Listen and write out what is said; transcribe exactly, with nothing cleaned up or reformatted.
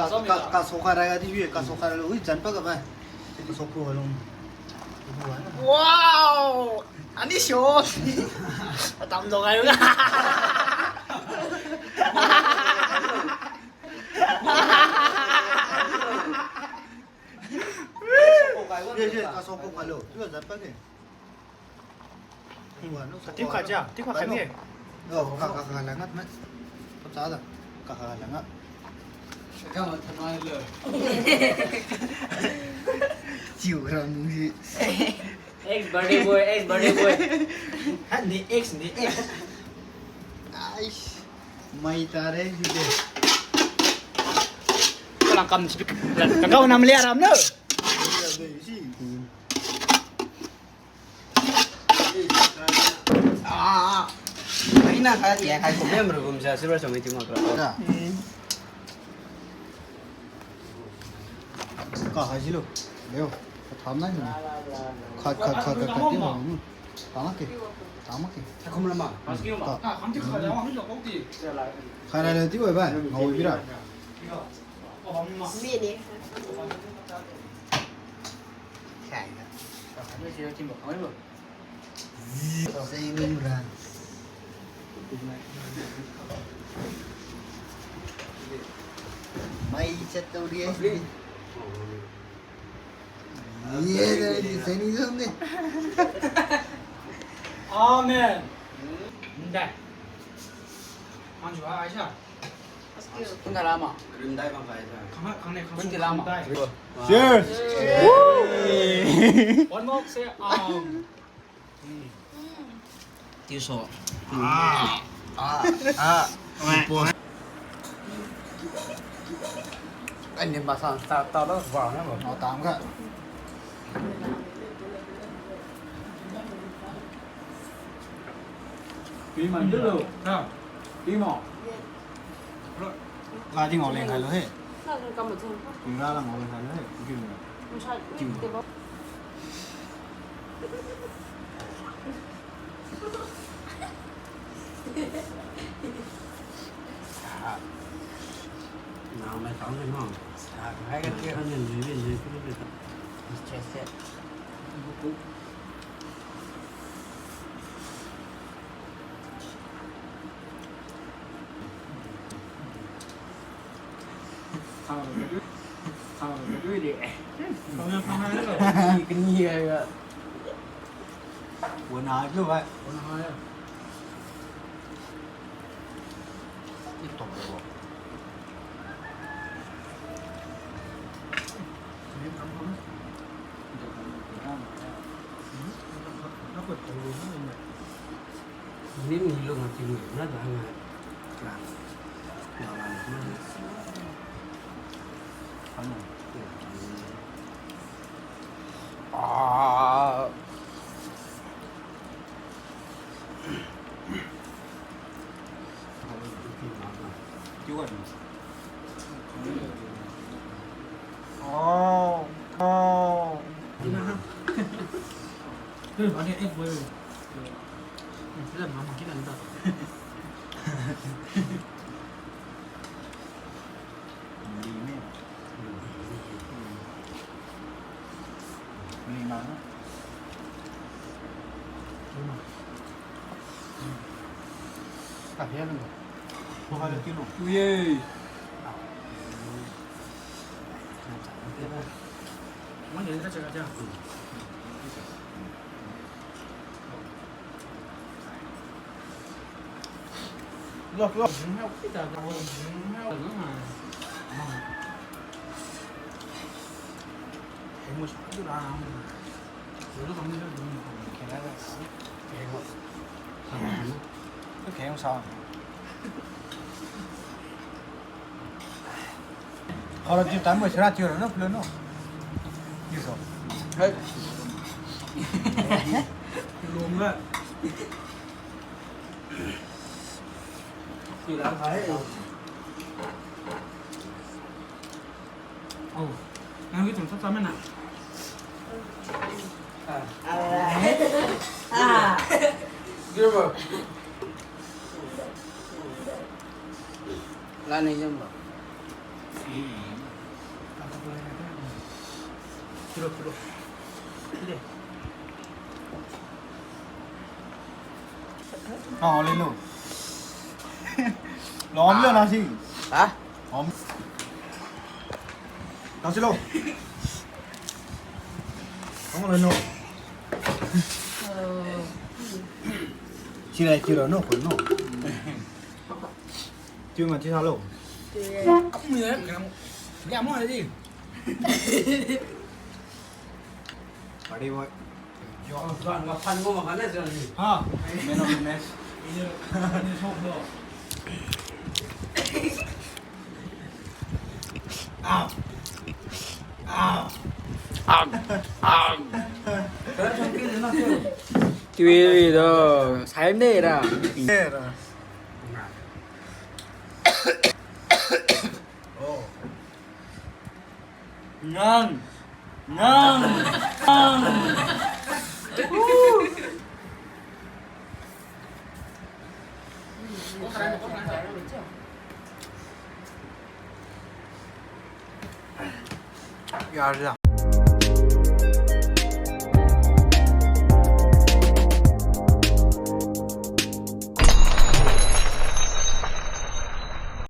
Ka, kaso khaira ga di, kaso khaira lo, ui, jan pa ga bai. Kaso khaira lo. Wow! Ani sio. Atam dong ai ga. Ye, ye, kaso khaira lo. Tu jan pa ke. Katiu kha ja, tiu kha kha ni. Oh, kha, kha, kha, langat mat. Kap cha da. Kha, kha, langat. Kama thamai lo. Chiu gram nung si. Ex birthday boy, ex birthday boy. Ha, ni ex, ni ex. Aish. Mai tare si de. Kalang kam si. Kakau nam lia ram no. Ah, ah. Ai na ka ya kai ko mem ru gum sa sura chong itu makra. Da. Ka hai silo. Leo. Ka tham na ni. Khat, khat, khat, khat, khat, ti ma. Tama ke. Tama ke. Thakum lama. Ka. Khai na le ti wai bai. Ngau bira. Mene. Zi, saining ra. Mai chat tau ri. Ye, ye, saining zone ni. Amen. Ndai. Manju ha, Aisha. Kun da lama. Kun da lama. Cheers. One more say, um. Tiuso. Ah. Ah. Ah. Ani masa start tau lo, ba na lo. Ngau tam ga. Pima dilo. Ha. Pima. La di ngau leng khai lo he. Pima la ngau leng khai lo he. Kiu. Kiu. Sa. Nang mai tang ni mo. Sa, hai ka tiu. Kan ni ni ni ni ni. Stress set. Sa, sa, sa, de. Kani, kani, ya. Wan hai lo bai. Wan hai. Ito lo. Ni ni lo ngati ni na da na. Na. Na, na, na. Ano. Ah. Oh, oh. Hora tiu tan mo sira tiu ra no, plo no. Tiu so. Hai. Lom ga. Tiu ra hai. Oh. Nang wi tum sa sa mana. Ah. Ah. Dia ba. Lani jam ba. Kilo, kilo. Kilo. Ah, lelo. Lom lo nasi. Ha? Om. Nasi lo. Om lo no. Sila kilo no, kilo no. Tiu ma tiu salo. Tiu ye. Kamu ye, kamu. Liamo lagi. Party boy. Yo, Zan ga fan mo makan na Zan ni. Ha, man of the match. Ini, ini sok lo. Au. Au. Ang, ang. Kau champion na tu. Tiu ye do, sai ne ra. Ne ra. Oh. Ngang. Ngang. Ngang. Yar da.